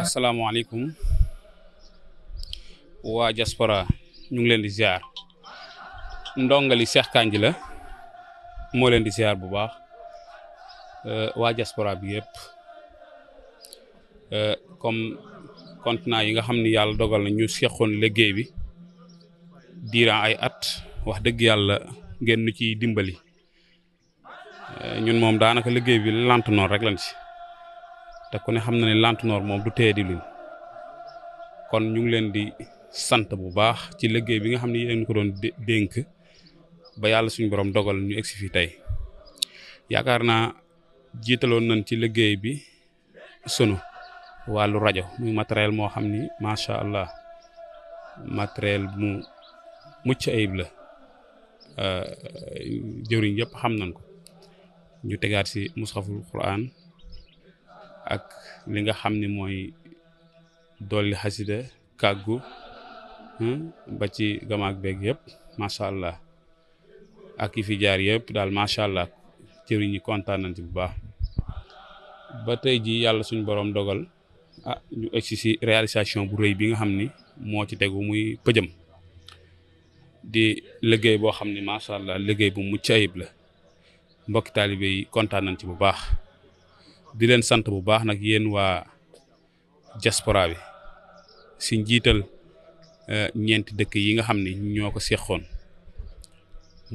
asalaamaaleykum waa diaspora ñu ngi leen di ziar ndongali Cheikh Kandji la moo leen di ziar bu baax waa diaspora bi yëpp comme continent yi nga xam ni yàlla dogal na ñu seqoon liggéey bi diiraan ay at wax dëgg yàlla ngeen nu ciy dimbali ñun moom daanaka liggéey bi lantinoor rek lañ ci te ku ne xam na ne lantinoor moom du tee di luñ kon ñu ngi leen di sant bu baax ci liggéey bi nga xam ne yéen ko doon dénk ba yàlla suñu borom dogal ñu egsi fi tey yaakaar naa jiitaloon nañ ci liggéey bi sunu wàllu rajo muy matériel moo xam ni macha allah matériel mu mucc ayib la jëwriñ yëpp xam nañ ko ñu tegaat si mushaful Quran ak li nga xam ni mooy dolli xasida kàggu ba ci gamaak beeg yëpp macha allah ak yi fi jaar yëpp daal macha allah jëriñ ñi kontaan nañ ci bu baax ba tey ji yàlla suñu borom dogal ñu egsi si réalisation bu rëy bi nga xam ni moo ci tegu muy pëjëm di liggéey boo xam ni macha allah liggéey bu mucc ayib la mbokki taalibe yi kontaan nañ ci bu baax di leen sant bu baax nag yéen waa diaspora bi si njiital ñeenti dëkk yi nga xam ni ñoo ko seqoon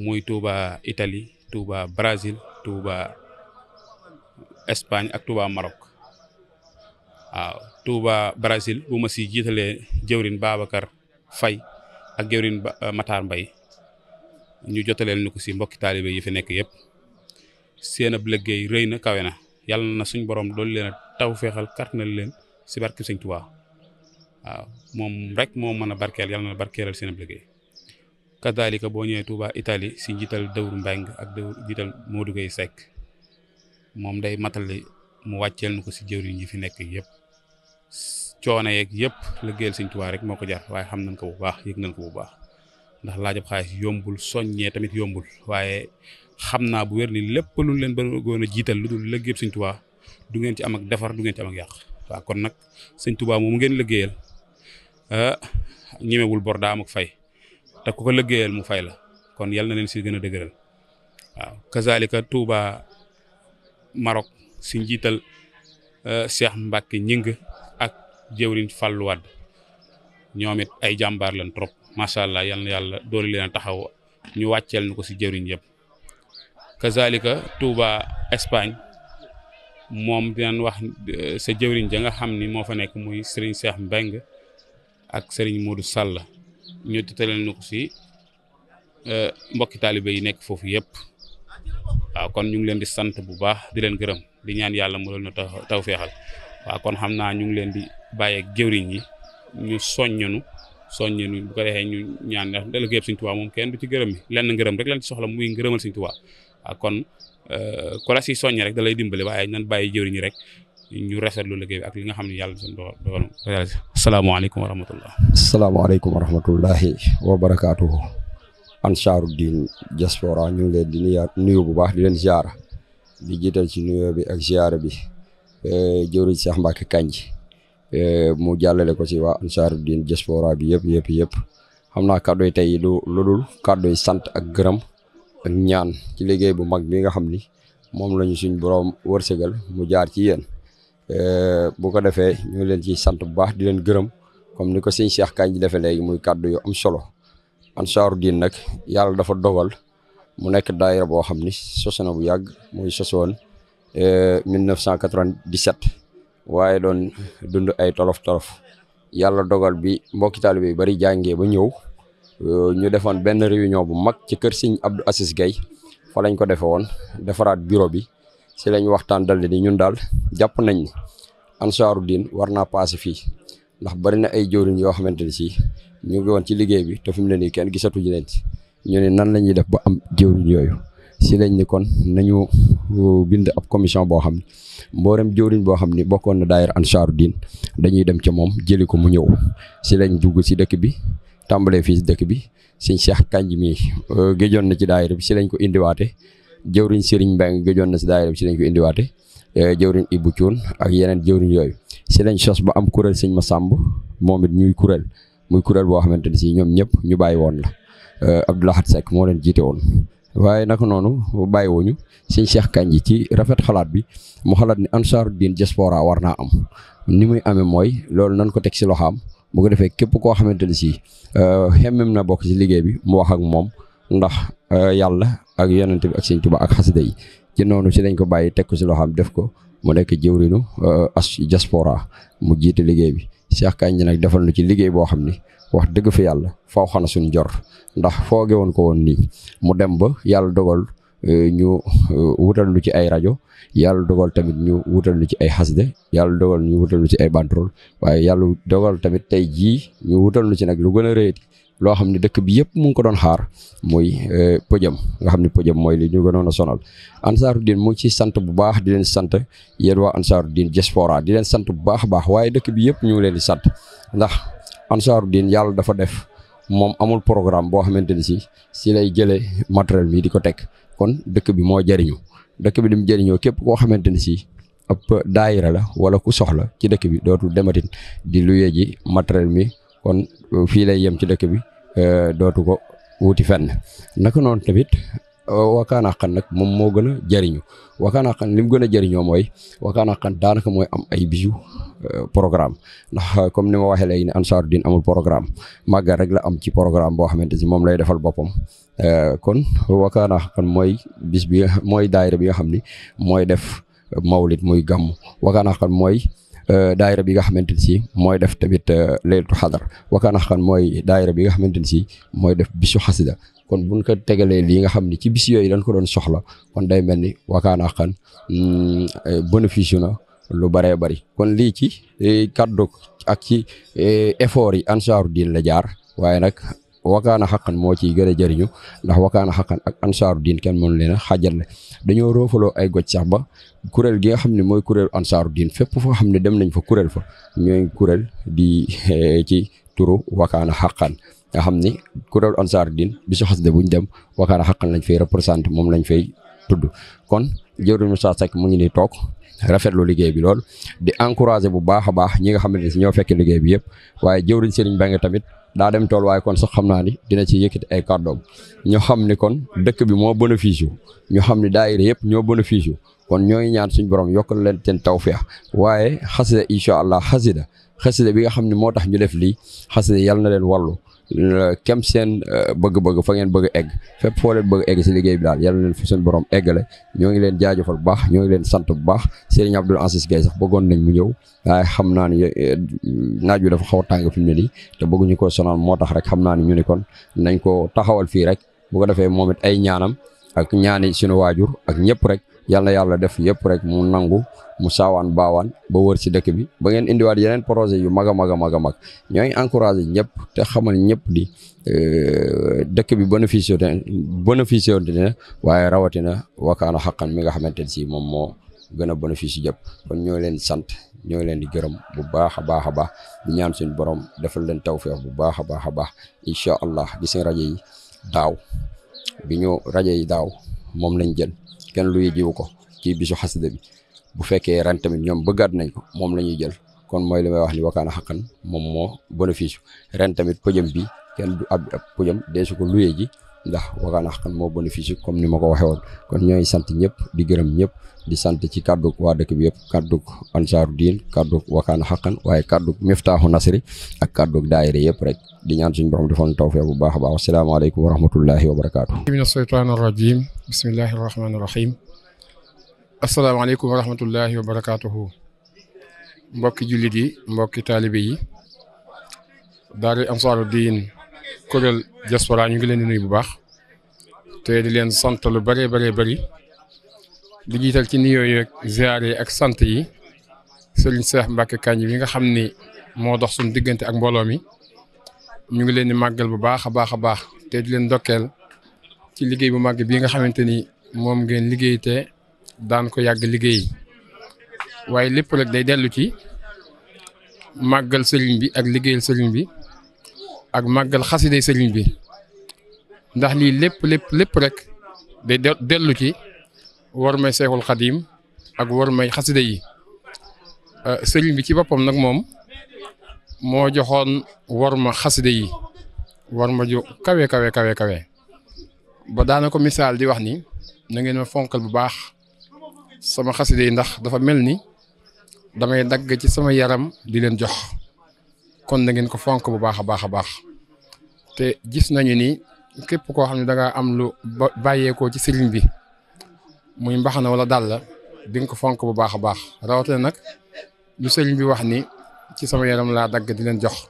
muy Touba Italie Touba Brésil Touba Espagne ak Touba Maroc waaw Touba Brésil bu ma si jiitalee jëwrin Babacar Faye ak jëwrin Matar Mbaye ñu jotaleel ni ko si mbokki taalibe yi fi nekk yëpp seen ab liggéey rëy na kawe na yàlla na suñ borom doolu leen a taw feexal kàttanal leen si barke Sëñ Tuubaa waaw moom rek moo mën a barkeel yàlla na barkeelal seen ab liggéey kadaalika boo ñëwee Touba Italie si njiital Dawru Mbeng ak Dawru njiital Modou Gueye Seck moom day matali mu wàcceel na ko si jëwriñ yi fi nekk yëpp coono yeeg yëpp liggéeyal Sëñ Tuubaa rek moo ko jar waaye xam nañ ko bu baax yëg nañ ko bu baax ndax laajab xaalis yombul soññee tamit yombul waaye xam naa bu wér ni lépp lu leen bëggoon a jiital lu dul liggéeyal Sëñ Tuubaa du ngeen ci am ak defar du ngeen ci am ak yàq waaw kon nag Sëñ Tuubaa moom ngeen liggéeyal ñemewul bor daa am ak fay te ku ko liggéeyal mu fay la kon yal na leen si gën a dëgëral waaw kazalika Touba Maroc si njiital Cheikh Mbacke ñing ak jëwriñ Fallou Wade ñoom it ay jàmbaar lañ trop macha allah yal na yàlla dooli leen a taxaw ñu wàcceel na ko si jëwriñ yëpp kazalika Touba Espagne moom dinañ wax sa jëwriñ ja nga xam ni moo fa nekk muy Serigne Cheikh Mbeng ak Serigne Modou Sall ñu tëtaleel na ko si mbokki taalibe yi nekk foofu yëpp waaw kon ñu ngi leen di sant bu baax di leen gërëm di ñaan yàlla mu doon na taw feexal waaw kon xam naa ñu ngi leen di bàyyeeg jëwriñ yi ñu soññanu bu ko defee ñu ñaan ndax liggéeyub Sëñ Tuubaa moom kenn du ci gërëm mi lenn ngërëm rek lañ ci soxla muy ngërëmal Sëñ Tuubaa waaw kon ku la si soññ rek da lay dimbale waaye nan bàyyi jëwriñ yi rek ñu rafetlu liggéey bi ak li nga xam ne yàlla seen dogal asalaamaaleykum wa rahmatullah asalaamaaleykum wa rahmatullahi wa barakaatuhu Ansaarud-Din diaspora ñu ngi leen di nuyu bu baax di leen ziar di jiital ci nuyoo bi ak ziar bi jëwriñ Cheikh Mbacke Kandji mu jàllale ko ci waa Ansaarud-Din diaspora bi yëpp xam naa kàddu yi tey lu dul kàddu yi sant ak gërëm ak ñaan ci liggéey bu mag bi nga xam ni moom lañu suñ borom wërsëgal mu jaar ci yéen bu ko defee ñu ngi leen ci sant bu baax di leen gërëm comme ni ko sëñ Cheikh Kandji defee léegi muy kàddu yu am solo Ansaarud-Din nag yàlla dafa dogal mu nekk daayira boo xam ni sos na bu yàgg muy sosoon 1997 waaye doon dund ay tolof yàlla dogal bi mbokki taalibe yi bari jàngee ba ñëw ñu defoon benn réunion bu mag ci kër sëñ Abdou Assis Gaye fa lañ ko defe woon defaraat bureau bi si lañ waxtaan dal ni ñun daal jàpp nañ ni ansaaru diin war naa passé fii ndax bari na ay jëwriñ yoo xamante ni si ñu ngi woon ci liggéey bi te fi mu ne nii kenn gisatuñu leen ci ñu ne nan la ñuy def ba am jëwriñ yooyu si lañ ni kon nañu bind ab commission boo xam ne mboolem jëwriñ boo xam ni bokkoon na daayira ansaaru diin dañuy dem ca moom jëli ko mu ñëw si lañ dugg si dëkk bi tàmbalee fii si dëkk bi sëñ Cheikh Kanji mi géjoon na ci daayira bi si lañ ko indiwaate jëwriñ Serigne Mbeng géjoon na si daayira bi si lañ ko indiwaate jëwriñ Ibou Thioune ak yeneen jëwriñ yooyu si lañ sos ba am kuréel sëñ Massamba moom it ñuy kuréel muy kuréel boo xamante ni si ñoom ñëpp ñu bàyyi woon la Abdoulahat Seck moo leen jiite woon waaye naka noonu bàyyiwuñu sëñ Cheikh Kanji ci rafet xalaat bi mu xalaat ni ansaaru diin diaspora war naa am ni muy amee mooy loolu nan ko teg si loxaam bu ko defee képp koo xamante ni si xemmem na bokk si liggéey bi mu wax ak moom ndax yàlla ak yonent bi ak sëñ Tuubaa ak xasida yi ci noonu si lañ ko bàyyi teg ko si loxaam def ko mu nekk jëwrinu diaspora mu jiite liggéey bi Cheikh Kanji nag defal nu ci liggéey boo xam ni wax dëgg fa yàlla faw xana suñ jor ndax fooge woon ko woon nii mu dem ba yàlla dogal ñu wutal lu ci ay rajo yàlla dogal tamit ñu wutal lu ci ay xasida yàlla dogal ñu wutal lu ci ay bantrol waaye yàlla dogal tamit tey jii ñu wutal lu ci nag lu gën a réeti loo xam ne dëkk bi yëpp mu ngi ko doon xaar muy pëjam nga xam ne pëjam mooy li ñu gënoon a sonal ansaaru diin mu ngi ci sant bu baax di leen sant yéen waa ansaaru diin diaspora di leen sant bu baax a baax waaye dëkk bi yëpp ñu ngi leen di sant ndax ansaaru diin yàlla dafa def moom amul programme boo xamante ni si lay jëlee matériel mi di ko teg kon dëkk bi moo jëriñu dëkk bi lim jëriñoo képp koo xamante ni si ab daayira la wala ku soxla ci dëkk bi dootul dematin di luye ji matériel mi kon fii lay yem ci dëkk bi dootu ko wuti fenn naka noonu tamit Wakana Haqqan nag moom moo gën a jëriñu Wakana Haqqan li mu gën a jëriñoo mooy Wakana Haqqan daanaka mooy am ay bisu programme ndax comme ni ma waxee léegi ne ansaaru diin amul programme màggal rek la am ci programme boo xamante si moom lay defal boppam kon Wakana Haqqan mooy bis bi mooy daayira bi nga xam ni mooy def mawlid muy gàmm Wakana Haqqan mooy daayira bi nga xamante ni si mooy def tamit laylatul xadar Wakana Haqqan mooy daayira bi nga xamante ni si mooy def bisu xasida kon buñ ko tegalee lii nga xam ni ci bis yooyu dañ ko doon soxla kon day mel ni Wakana Haqqan bénéfice na lu bëree bëri kon lii ci kaddu ak ci effort yi ansaaru diin la jaar waaye nag Wakana Haqqan moo ciy gën a jëriñu ndax Wakana Haqqan ak ansaaru diin kenn mënu leen a xàjjale dañoo roofaloo ay goj sax ba kuréel gi nga xam ne mooy kuréel ansaaru diin fépp foo xam ne dem nañ fa kuréel fa ñooy kuréel di ci turu Wakana Haqqan nga xam ni kuréel ansaaru diin bi su xasida buñ dem Wakana Haqqan lañ fay représenté moom lañ fay tudd kon jëwriñ Moussa Seck mu ngi nii toog rafetlu liggéey bi lool di encouragé bu baax a baax ñi nga xamante ne si ñoo fekk liggéey bi yëpp waaye jëwriñ Serigne Mbengue tamit daa dem tool waaye kon sax xam naa ni dina ci yëkkati ay kàddoom ñu xam ni kon dëkk bi moo bénéfice yu ñu xam ni daayira yëpp ñoo bénéfice yu kon ñooy ñaan suñ borom yokkal leen seen tawfeex waaye xasida incha allah xasida bi nga xam ne moo tax ñu def lii xasida yàlla na leen wàllu kem seen bëgg-bëgg fa ngeen bëgg egg fépp foo leen bëgg egg si liggéey bi daal yàlla na leen fa seen borom eggale ñoo ngi leen jaajëfal bu baax ñoo ngi leen sant bu baax Serigne Abdoul Aziz Gaye sax bëggoon nañ mu ñëw waaye xam naa ni naaj bi dafa xaw a tàng fi mu ne nii te bëgguñu ko sonal moo tax rek xam naa ni ñu ni kon nañ ko taxawal fii rek bu ko defee moom it ay ñaanam ak ñaani suñu waajur ak ñëpp rek yàlla na yàlla def yëpp rek mu nangu mu saawaan baawaan ba wër si dëkk bi ba ngeen indiwaat yeneen projet yu mag a mag a mag a mag ñooy encouragé ñëpp te xamal ñëpp di dëkk bi bénéficié ne waaye rawatina Wakana Haqqan mi nga xamante ne si moom moo gën a bénéfice jëpp kon ñoo leen sant ñoo leen di gërëm bu baax a baax a baax di ñaan suñu borom defal leen tawfeex bu baax a baax a baax incha allah gis nga rajo yi daaw bi ñu rajo yi daaw moom lañ jël kenn luy jiw ko ci bisu xasida bi bu fekkee ren tamit ñoom bëggaat nañ ko moom la ñuy jël kon mooy li may wax ni Wakana Haqqan moom moo bénéfice ren tamit pëjëm bi kenn du ab pëjëm deesu ko luyee ji ndax Wakana Haqqan moo bénéfice comme ni ma ko waxee woon kon ñooy sant ñëpp di gërëm ñëpp di sant ci kàddu waa dëkk bi yëpp kàddu ansaaru diin kàddu Wakana Haqqan waaye kàddu Miftaahu Nasri ak kàddu daayira yëpp rek di ñaan suñu borom defoon tawfeex bu baax a baax asalaamaaleykum wa rahmatullahi wa barakaatu. mina shaytaani rajiim bismillahi rahmaani rahiim asalaamaaleykum wa rahmatullahi wa barakaatuhu. mbokki jullit yi mbokki taalibe yi daara ansaaru diin kuréel diaspora ñu ngi leen di nuyu bu baax te di leen sant lu bëree bëree bëri di jiital ci nuyoo yi ak ziar yi ak sant yi Serigne Cheikh Mbacke Kandji bi nga xam ni moo dox suñu diggante ak mbooloo mi ñu ngi leen di màggal bu baax a baax a baax te di leen ndokkeel ci liggéey bu màgg bii nga xamante ni moom ngeen liggéey te daan ko yàgg liggéey waaye lépp rek day dellu ci màggal sëriñ bi ak liggéeyal sëriñ bi ak màggal xasiday sëriñ bi ndax lii lépp rek day dellu ci war may Seexul Xadiim ak war may xasida yi sëriñ bi ci boppam nag moom moo joxoon war ma xasida yi war ma ju kawe ba daana ko misaal di wax ni na ngeen ma fonkal bu baax sama xasida yi ndax dafa mel ni damay dagg ci sama yaram di leen jox kon na ngeen ko fonk bu baax a baax te gis nañu ni képp koo xam ne da nga am lu bàyyeekoo ci sëriñ bi muy mbaxana wala dàll la di nga ko fonk bu baax a baax rawatina nag lu sëriñ bi wax ni ci sama yaram laa dagg di leen jox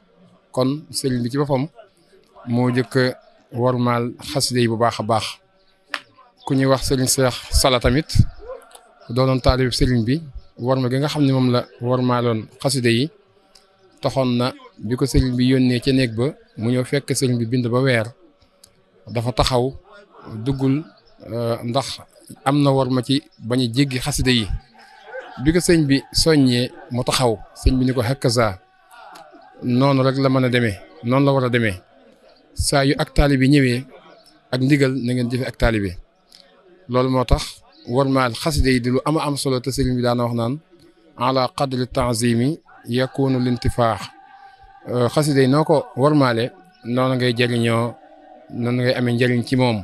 kon sëriñ bi ci boppam moo jëkk wormaal xasida yi bu baax a baax ku ñuy wax sëriñ Cheikh Sala tamit doonoon taalib sëriñ bi worma gi nga xam ne moom la wormaaloon xasida yi taxoon na bi ko sëriñ bi yónnee ca néeg ba mu ñëw fekk sëriñ bi bind ba weer dafa taxaw duggul ndax am na worma ci bañ a jéggi xasida yi bi ko sëñ bi soññee mu taxaw sëñ bi ni ko hakaza noonu rek la mën a demee noonu la war a demee saa yu ak taalibe ñëwee ak ndigal na ngeen jëfe ak taalibe loolu moo tax wormaal xasida yi di lu am solo te sëriñ bi daana wax naan ala qadri tanzimi yakunu lintifaax xasida yi noo ko wormaale noonu ngay jëriñoo noonu ngay amee njëriñ ci moom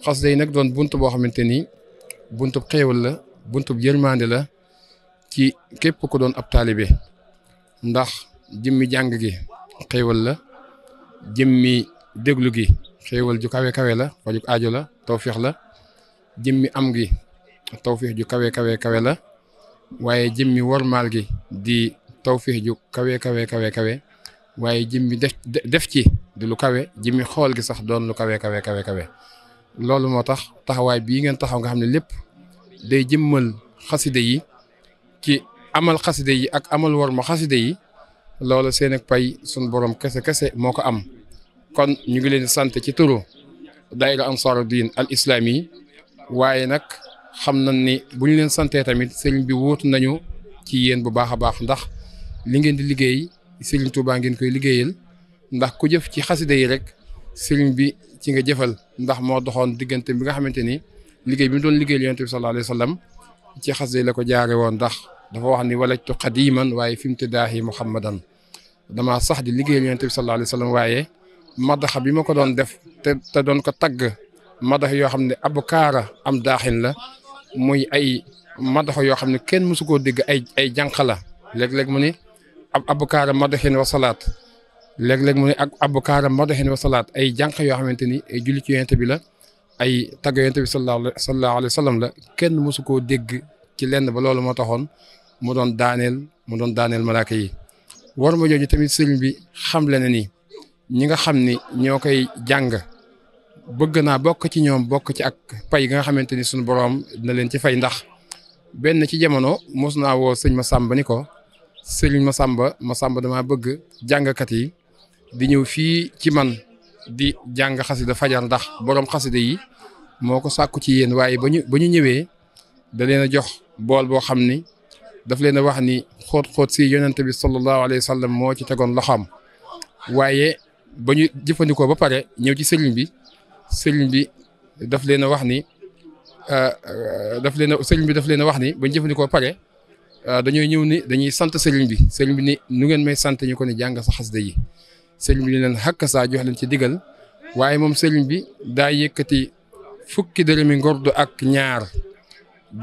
xasida yi nag doon bunt boo xamante ni buntub xéewal la buntub yërmande la ci képp ku doon ab taalibe ndax jëmmi jàng gi xéewal la jëmmi déglu gi xéewal ju kawe la faju aajo la tawfiix la jëmmi am gi tawfiix ju kawe la waaye jëmmi wormaal gi di tawfiix ju kawe waaye jëmmi def ci di lu kawe jëmmi xool gi sax doon lu kawe loolu moo tax taxawaay bii ngeen taxaw nga xam ne lépp day jëmmal xasida yi ci amal xasida yi ak amal worma xasida yi loolu seen ak pay sun borom kese moo ko am kon ñu ngi leen sant ci turu daayira ansaaru diin al islaami waaye nag xam nañ ni bu ñu leen santee tamit sëriñ bi wóotu nañu ci yéen bu baax a baax ndax li ngeen di liggéey sëriñ Tuubaa ngeen koy liggéeyal ndax ku jëf ci xasida yi rek sëriñ bi ci nga jëfal ndax moo doxoon diggante bi nga xamante ni liggéey bi mu doon liggéeyal yonent bi sallallahu alayhi wa sallam ci xasida yi la ko jaare woon ndax dafa wax ni walajtu qadiman waaye fi imtidaahi muhammadan dama sax di liggéeyal yonent bi sallallahu alayhi wa sallam waaye madaxa bi ma ko doon def te doon ko tagg madax yoo xam ne abu kaara am daaxin la muy ay madax yoo xam ne kenn mësu koo dégg ay jànq la léeg-léeg mu ni abu kaara madaxin wa salaat léeg-léeg mu ne ak abu kaara madaxin wa salaat ay jànq yoo xamante ni ay julli ci yonent bi la ay tagg yonent bi sallallahu alayhi wa sallam la kenn mësu koo dégg ci lenn ba loolu moo taxoon mu doon daaneel malaaka yi war ma jooju tamit sëriñ bi xamle na ni ñi nga xam ni ñoo koy jàng bëgg naa bokk ci ñoom bokk ci ak pay ga nga xamante ni suñu boroom dina leen ci fay ndax benn ci jamono mos naa woo sëñ Masamba ni ko sëriñ Masamba dama bëgg jàngkat yi di ñëw fii ci man di jàng xasida fajar ndax boroom xasida yi moo ko sàkku ci yéen waaye ba ñu ñëwee da leen a jox bool boo xam ni daf leen a wax ni xóot si yonent bi sallallahu alayhi wa sallam moo ci tegoon loxoom waaye ba ñu jëfandikoo ba pare ñëw ci sëriñ bi daf leen a wax ni sëriñ bi daf leen a wax ni ba ñu jëfandikoo ba pare dañoo ñëw ni dañuy sant sëriñ bi ni nu ngeen may sant ñu ko ni jàng sa xasida yi sëriñ bi ni leen xàkk saa jox leen ci digal waaye moom sëriñ bi daa yëkkati fukki dërëmi ngordu ak ñaar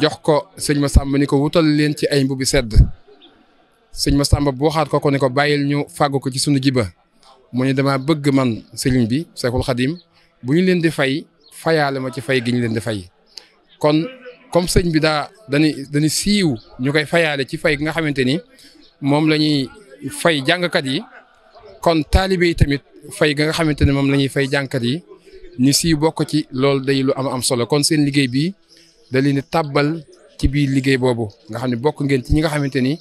jox ko sëñ Masamba ni ko wutal leen ci ay mbubi sedd sëñ Masamba bu waxaat ko ni ko bàyyil ñu fàggu ko ci sunu jiba mu ne dama bëgg man sëriñ bi Seexul Xadim bu ñu leen di fay fayaale ma ci fay gi ñu leen di fay kon comme sëñ bi dañu siiw ñu koy fayaale ci fay gi nga xamante ni moom la ñuy fay jàngkat yi kon taalibe yi tamit fay ga nga xamante ne moom la ñuy fay jàngkat yi ñu siiw bokk ci loolu day lu am solo kon seen liggéey bi da leen di tàbbal ci biir liggéey boobu nga xam ne bokk ngeen ci ñi nga xamante ni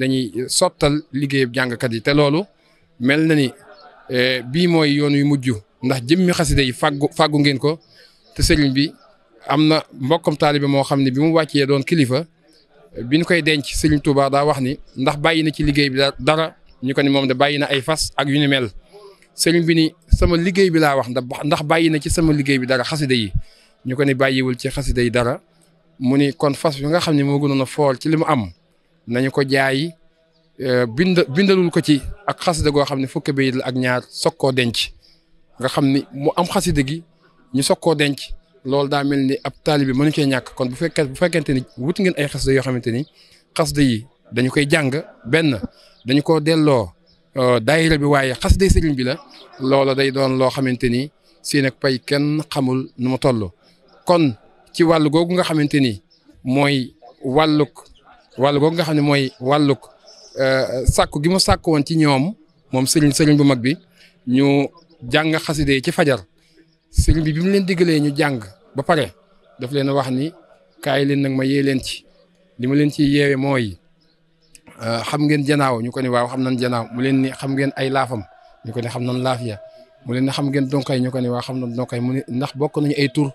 dañuy sottal liggéeyu jàngkat yi te loolu mel na ni bii mooy yoon yu mujj ndax jëmmi xasida yi fàggu ngeen ko te sëriñ bi am na mbokkam taalibe moo xam ne bi mu wàccee doon kilifa bi ñu koy denc sëriñ Touba daa wax ni ndax bàyyi na ci liggéey bi dara ñu ko ni moom de bàyyi na ay fas ak yu ni mel sëriñ bi ni sama liggéey bi laa wax ndax bàyyi na ci sama liggéey bi dara xasida yi ñu ko ni bàyyiwul ci xasida yi dara mu ni kon fas bi nga xam ne moo gënoon a fool ci li mu am nañu ko jaay bindalul ko ci ak xasida goo xam ne fukki bayit la ak ñaar soog koo denc nga xam ni mu am xasida gi ñu soog koo denc loolu daa mel ni ab taalibe mënu cee ñàkk kon bu fekkente ni wut ngeen ay xasida yoo xamante ni xasida yi dañu koy jàng benn dañu ko delloo daayira bi waaye xasida yi sëriñ bi la loola day doon loo xamante ni seen ak pay kenn xamul nu mu toll kon ci wàllu googu nga xamante ni mooy wàllug googu nga xam ne mooy wàllug sàkku gi mu sàkk woon ci ñoom moom sëriñ bu mag bi ñu jàng xasida yi ci fajar sëriñ bi mu leen diggalee ñu jàng ba pare daf leen wax ni kaay leen nag ma yee leen ci li ma leen ci yeewe mooy xam ngeen janaaw ñu ko ni waaw xam nañ janaaw mu leen ni xam ngeen ay laafam ñu ko ni xam nañ laafiya mu leen ni xam ngeen donkay ñu ko ni waaw xam nañ donkay mu ni ndax bokk nañu ay tur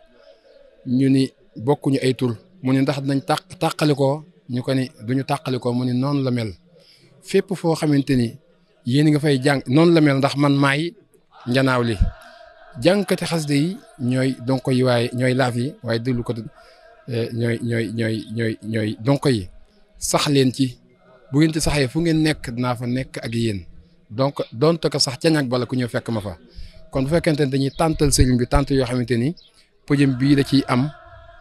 ñu ni bokkuñu ay tur mu ni ndax dinañ tàqalikoo ñu ko ni duñu tàqalikoo mu ni noonu la mel fépp foo xamante ni yéen nga fay jàng noonu la mel ndax man maay njanaaw li jàngkati xasida yi ñooy donko yi waaye ñooy laaf yi waaye déglu ko ñooy donko yi sax leen ci bu ngeen ci saxee fu ngeen nekk dinaa fa nekk ak yéen donc donte ko sax ca ñag bala ku ñëw fekk ma fa kon bu fekkente ne dañuy tàntal sëriñ bi tànt yoo xamante ni pëjëm bii da ciy am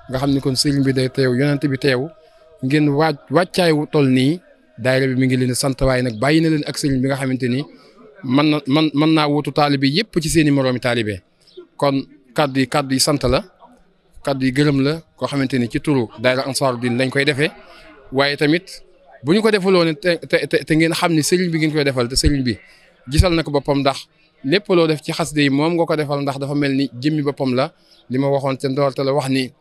nga xam ni kon sëriñ bi day teew yonent bi teew ngeen wàccaay wu toll nii daayira bi mi ngi leen di sant waaye nag bàyyi na leen ak sëriñ bi nga xamante ni mën naa wutu taalibe yëpp ci seen i moroomi taalibe kon kaddu yi sant la kaddu yi gërëm la koo xamante ni ci turu daayira Ansaarud-Din lañ koy defee waaye tamit bu ñu ko defaloo ne te ngeen xam ni sëriñ bi ngeen koy defal te sëriñ bi gisal na ko boppam ndax lépp loo def ci xasida yi moom nga ko defal ndax dafa mel ni jëmmi boppam la li ma waxoon te ndoorte la wax ni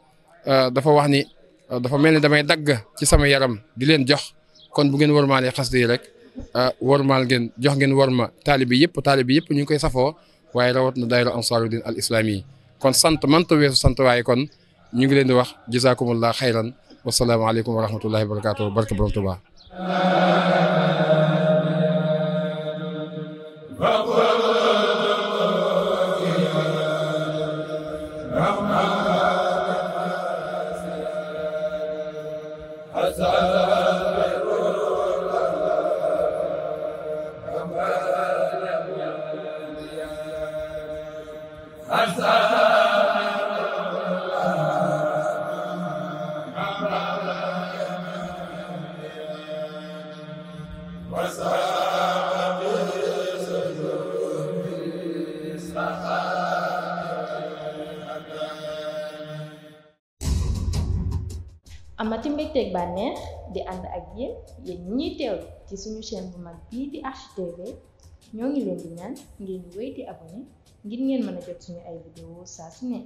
dafa mel ni damay dagg ci sama yaram di leen jox kon bu ngeen warmaalee xasida yi rek warmaal ngeen jox ngeen warma taalibe yëpp ñu ngi koy safoo waaye rawat na daayira Ansaarud-Din al islami kon sant mënta weesu sant waaye kon ñu ngi leen di wax jazaakumullah xayran wasalaamu aleykum wa rahmatullahi wa barakaatuh barke borom Tuubaa amati mbégteeg bànneex di ànd ak yéen ñiy teewlu ci suñu chaîne bu mag bii di HTV ñoo ngi leen di ñaan ngeen wéy di abonné ngir ngeen mën a jot suñu ay vidéo saa su ne